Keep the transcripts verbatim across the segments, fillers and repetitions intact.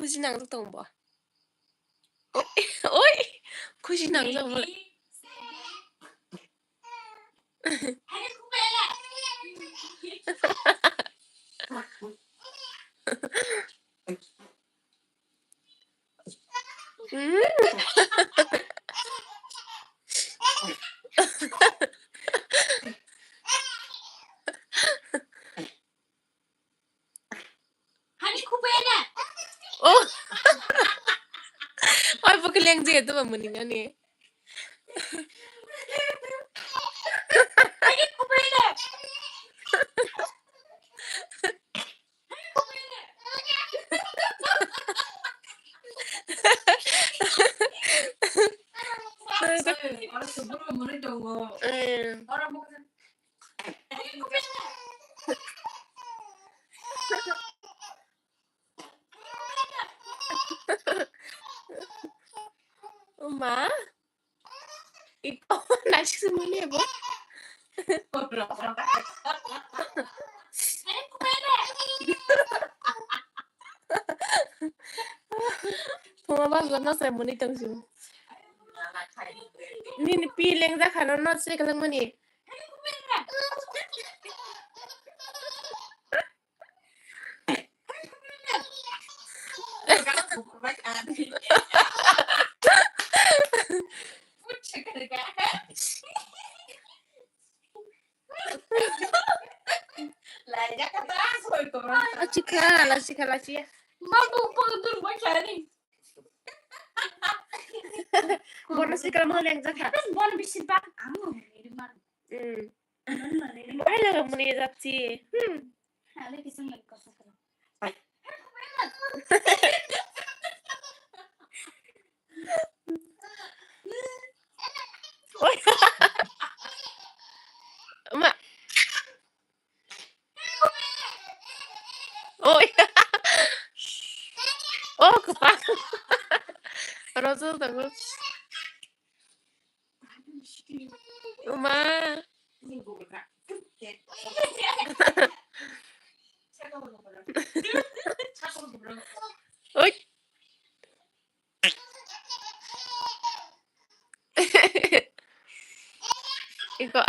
Khusi nangjak tongo bo. Oi, oi, khusi nangjak bo. Mm. Oh. Oi, bo khe leng je to ba muni nani. Ma, iko nasik semua ni bo. Tuma ba gana saya muni tang sih. Ni ni pi leng ja khana no se kalang muni. Lachikha, lachikha, lachikha. Bono sikra mo leng jakha. Bono bisi bak ang. Hmm. Ai laga muni jatsi. Hmm. Oi. Ma. Oi. Oh, kepak. Rojo tango. Uma. Oi. Iko.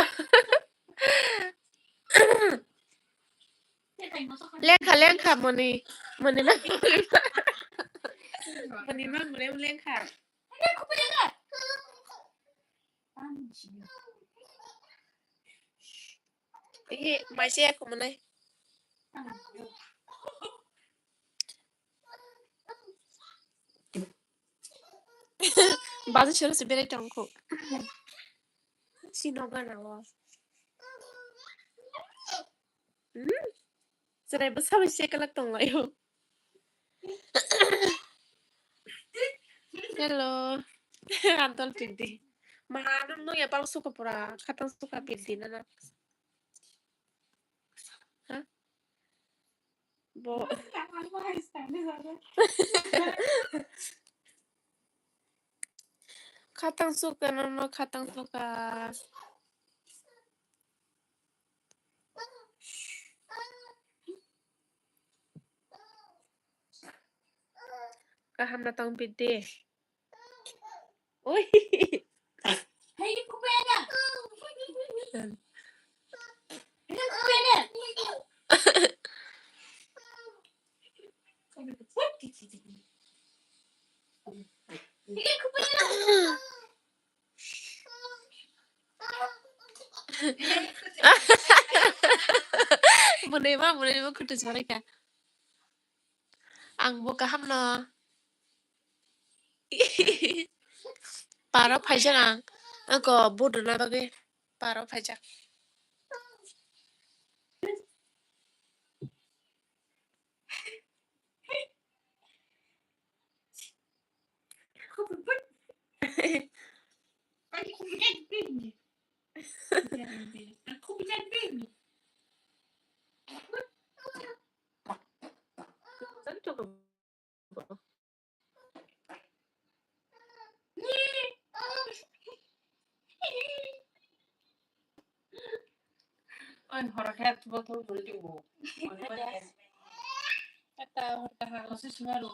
Lengkha, lengkha, moni, moni ma, moni ma, moni lengkha. Ihi, maise ya kumunai. Bazu sero se berai tongkho. Sino gana o. Hmm? Serai bwsa bai se kalak tonglaio. Hello. Antol tidi. Maha nung nung ya pal suka pura. Khatang suka pidi nana. Ha? Bo. Khatang suka nono, khatang suka. Kaham na tong pide. Oi. Bunai ma, bunai ma khutu chorika. Ang bo kaham no. Paro phaijak ang. Ako buduna bagwi paro phaijak. Oi, horo khe botol bol di bo. Ata hor ta ha. Osi sima ro.